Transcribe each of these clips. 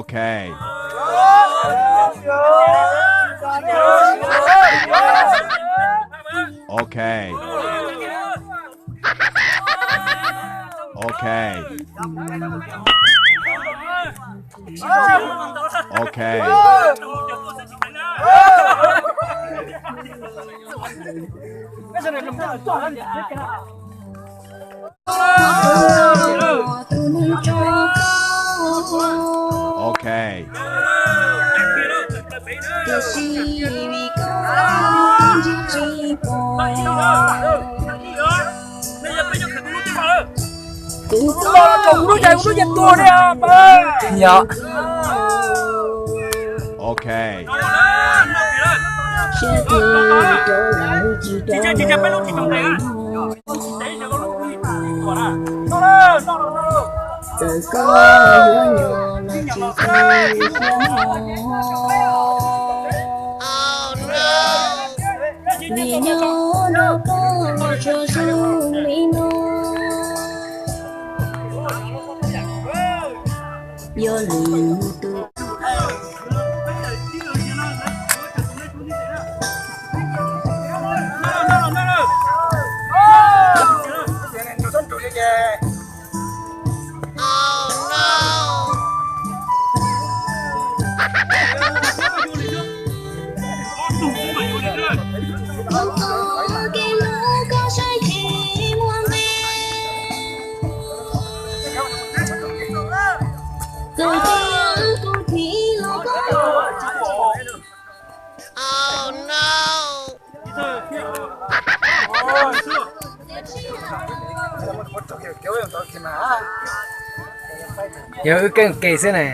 Ok. Ok. Ok. Ok. Ok. Yog. Ok. Yog lwm tus. Yog wb keej ke xwb ne.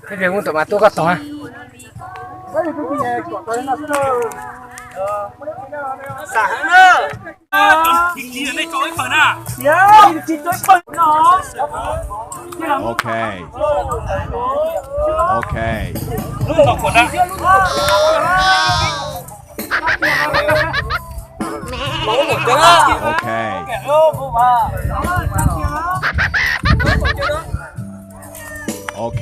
Peb pem kuv tus mas tuaj koj tog. Ok. Ok. Ok. Ok.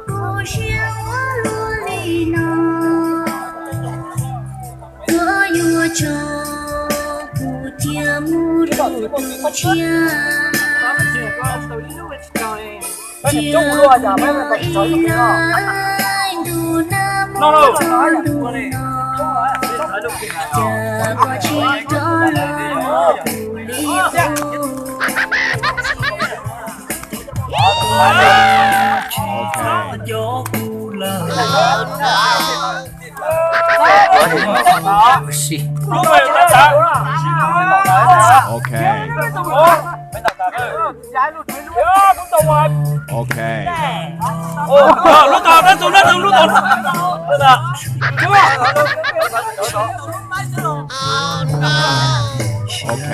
Koj siab ua luaj li no, koj yuav tso kuv cia mus rau tus tshiab. Cia ib leeg ntuj nab mus txog ntuj no, cas koj tsis rov los kuv li ub. Koj tsis txhob nco kuv lawm. Ok. Ok. Lub tog, lub tog, lub tog. Ok.